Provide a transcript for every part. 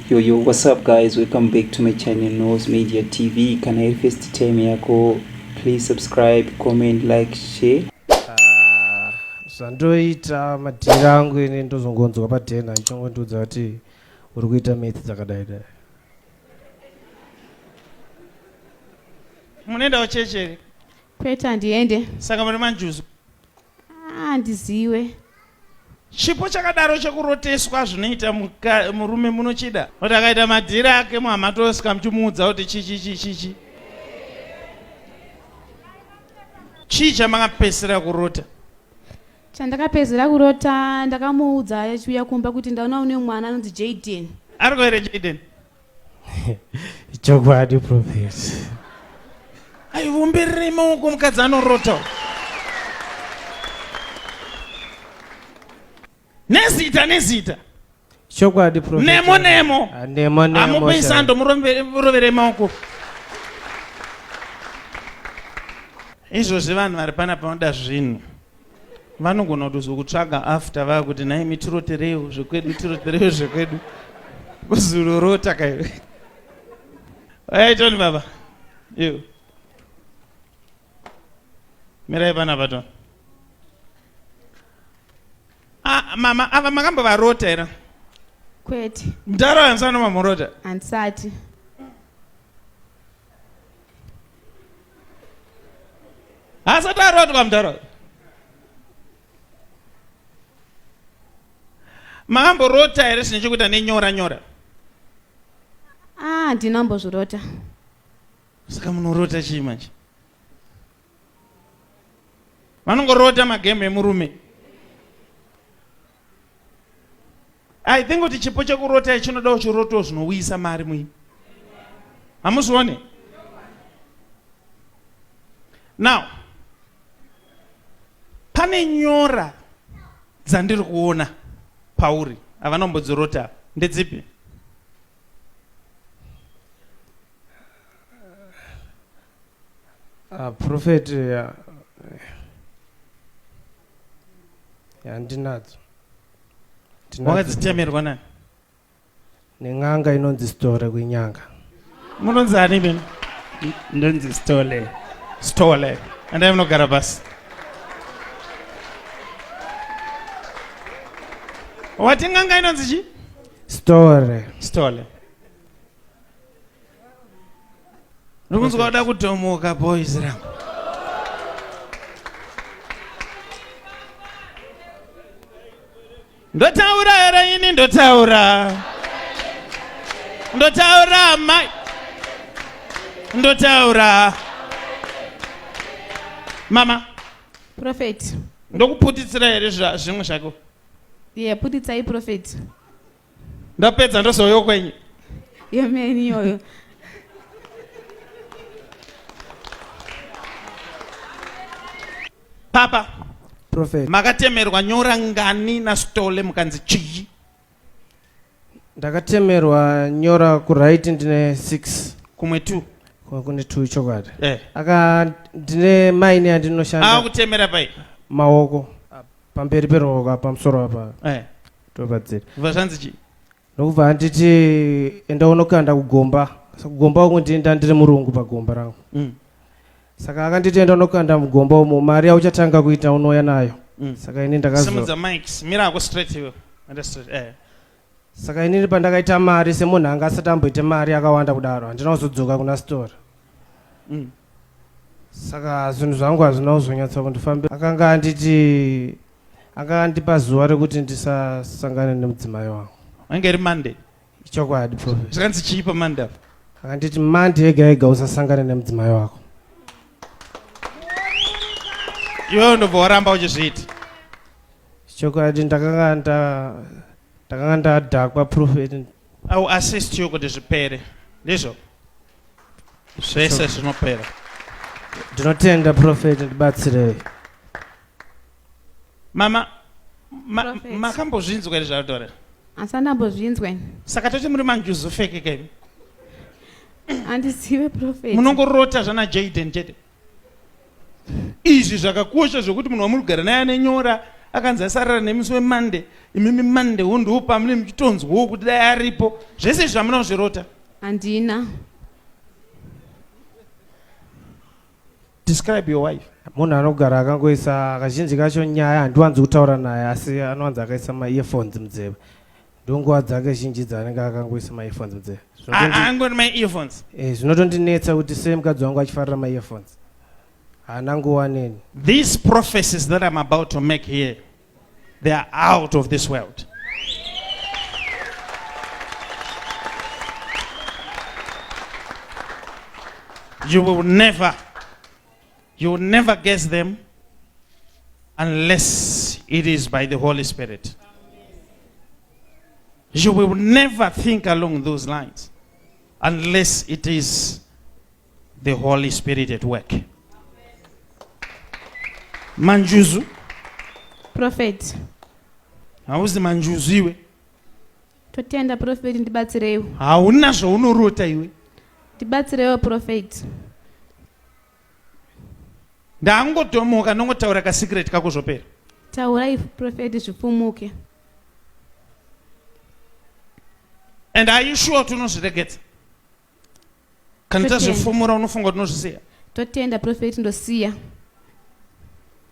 Yo yo, what's up guys? Welcome back to my channel Nose Media TV. Kana iri first time yako, please subscribe, comment, like, share. Ah, zvandoita madhiri angu ini ndozongonzwa padhena ichongondiudza kuti uri kuita maths dzakadai dai. Munoendawo chechi here? Kwete handiende. Saka muri manjuzu? Ah, handiziwe. Chipo chakadaro chekuroteswa zvinoita murume munochida? Kuti akaita madhiri ake muhamatosika muchimuudza kuti chichi chichi chichi. Chii chamakapesera kurota? Chandakapedzera kurota ndakamuudza achiuya kumba kuti ndaona une mwana anonzi Jayden. Ariko here Jayden? Chokwadi prophet. Aivumbirirei maoko mukadzi anorota. Nezita nezita. Chokwadi prophet. Nemo nemo. Ah, nemo nemo. Amupe sando muroverei maoko. Izvozvi vanhu vari panapa vanoda zvinhu. Vanogona kutozokutsvaga after vakuti nhaimi tirotereiwo zvekwedu tirotereiwo zvekwedu. Kuzurorota kaiwe. Hey Tony baba. You. Mirai panapa Tony. Ah, mama ava makambovarota here? Kwete. Mudhara uyu hamusati mamurota? Handisati. Haasati arotwa mudhara uyu. Makamborota here zvine chekuita nenyora nyora? Ah, handina kumbozvirota. Saka munorota chii manje? Vanongorota magame emurume. I think kuti chipo chekurota chinoda uchirotawo zvinouyisa mari muyi. Hamuzvione? Now, pane nyora dzandiri kuona pauri havana kumbodzirota ndedzipi? Uh, prophet uh, handinadzo wakadzitemerwa nani nen'anga inonzi stole kwinyanga munonzi ani beni ndonzi stole stole andai munogara pasi wati n'anga inonzi chi stole stole Ndikunzwa kuda kutomuka boys rangu. Ndotaura here ini ndotaura. Ndotaura mai. Ndotaura. Mama. Prophet. Ndokuputitsira here zvimwe zvako? Yeah, putitsai prophet. Ndapedza ndozouya kwenyu. Yemeni iyoyo. Papa. Prophet. Makatemerwa nyora ngani naStole mukanzi chii? Ndakatemerwa nyora kuright ndine 6. Kumwe 2. Kumwe kune 2 chokwadi. Eh. Aka ndine mine yandinoshanda. Akutemera pai? Maoko. Pamberi peruoko apa pamusoro apa. Eh. Tobadzira. Bva zvanzi chii? Ndokubva anditi enda unokanda kugomba. Saka kugomba uku ndinda ndiri murungu pagomba rangu. Saka akanditi enda unokanda mugomba umu mari yauchatanga kuita unouya nayo. Saka ini ndakazo Simudza mics. Mira hako straight iwe. Enda straight. Eh. Saka inini pandakaita mari semunhu anga asati amboita mari yakawanda kudaro handina kuzodzoka kuna Stora. Saka zvinhu zvangu hazvina kuzonyatsa kundifambira. Akanga anditi anga andipa zuva rekuti ndisasangane nemudzimai wangu. Yange iri Monday. Ichokwadi prophet. Zvikanzi chii pa Monday apa? Akanditi Monday yega yega usasangane nemudzimai wako. Iwewe ndobva waramba uchizviita. Chokwadi ndakanga nda ndakanga ndadhakwa prophet. I will assist you kuti zvipere. Ndizvo? Zvese zvinopera. Ndinotenda prophet ndibatsirei. Mama ma, makambozvinzwa here zvataura? Asana ndambozvinzwa ini. Saka toti muri manjuzu fake kaimi. Andizive prophet. Munongorota zvana Jaden chete. Izvi zvakakosha zvekuti munhu wamuri kugara naye ane nyora. Akanzi asarara nemusi weMonday, imimi Monday wondopa mune muchitonzwawo kuti dai aripo. Zvese izvi hamuna kuzvirota. Handina. Describe your wife. Munhu anogara akangoisa kazhinji kacho nyaya handiwanzi kutaura naye asi anowanza akaisa maearphones munzeve. Ndonguva dzake zhinji dzaanenge akangoisa maearphones munzeve. Angori maearphones. Eh, zvinotondinetsa kuti sei mukadzi wangu achifarira maearphones. Haana nguva neni. These prophecies that I'm about to make here, they are out of this world. You will never, you will never guess them unless it is by the Holy Spirit. You will never think along those lines unless it is the Holy Spirit at work. Manjuzu. Prophet. Hauzi manjuzu iwe. Totenda prophet ndibatsireiwo. Hauna zvaunorota iwe. Ndibatsireiwo prophet. Ndangotomuka ndongotaura ka secret kako zvopera. Taurai prophet zvipfumuke. And are you sure kuti unozviregedza? Kana tazvifumura unofunga kuti unozvisiya? Totenda prophet ndosiya.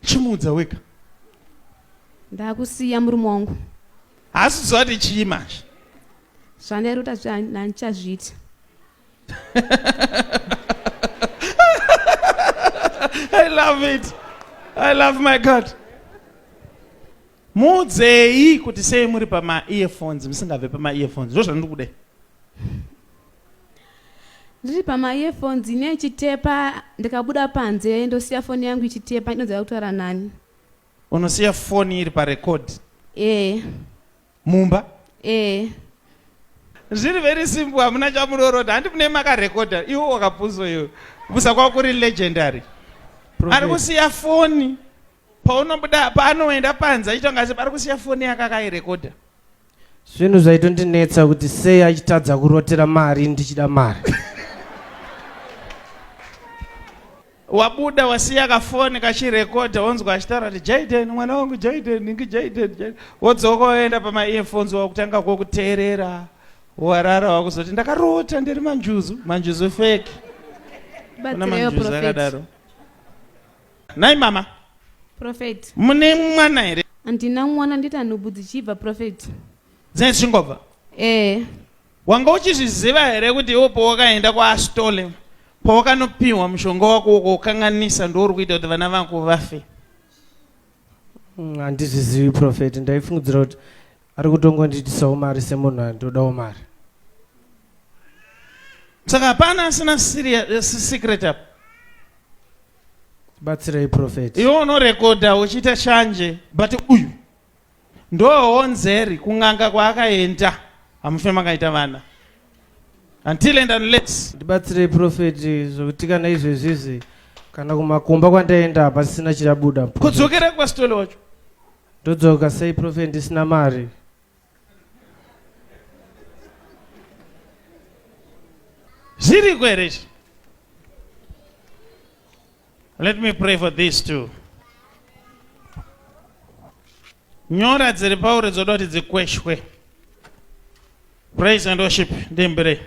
Chimuudza wega. Ndakusiya murume wangu. Haasi kuziva kuti chii manje. Zvandairota zvandichazviita. I love it. I love my God. Muudzei kuti sei muri pama-earphones musingabve pama-earphones. Ndozvandiri kuda. Ndiri pama-earphones ine ichitepa ndikabuda panze ndosiya foni yangu ichitepa ndinoziva kutaura nani. Unosiya foni iri parecord? Eh. Mumba? Eh. Zviri very simple hamuna chamunorota handi mune makarekodha iwo wakapuso iwe. Kupusa kwako kuri legendary. Ari kusiya foni paunobuda paanoenda panze achiita kunge ari kusiya foni yake akairekodha. Zvinhu zvaitondinetsa kuti sei achitadza kurotera mari ndichida mari. Wabuda wasiya kafoni kachirekodha wonzwa achitaura kuti Jaden mwana wangu Jaden ningi Jaden Jaden wodzoka woenda pamaearphones wakutanga kwokuteerera warara wakuzoti ndakarota ndiri manjuzu manjuzu fake kuna manjuzu akadaro. Nhai mama. Prophet. Mune mwana here? Handina mwana ndita nhubu dzichibva prophet. Dzinenge dzichingobva? Eh. Wanga uchizviziva here kuti iwo pawakaenda kwaAstole pawakanopiwa mushonga wako ukokanganisa ndouri kuita kuti vana vako vafe? Handizvizivi prophet, ndaifungidzira kuti ari kutongondiitisawo mari semunhu andodawo mari. Saka hapana asina secret apa. Batsirei prophet. Iwe unorekodha uchiita shanje but uyu ndohonzeri kun'anga kwaakaenda hamufe makaita vana until and unless. Ndibatsirei prophet zvokuti kana izvezvi izvi kana kumakumba kwandaenda hapasisina chirabuda. Kudzokera kwasitole wacho. Ndodzoka sei prophet ndisina mari. Zviriko here izvi? Let me pray for these two. Nyora dziri pauri dzoda kuti dzikweshwe. Praise and worship ndiimbirei.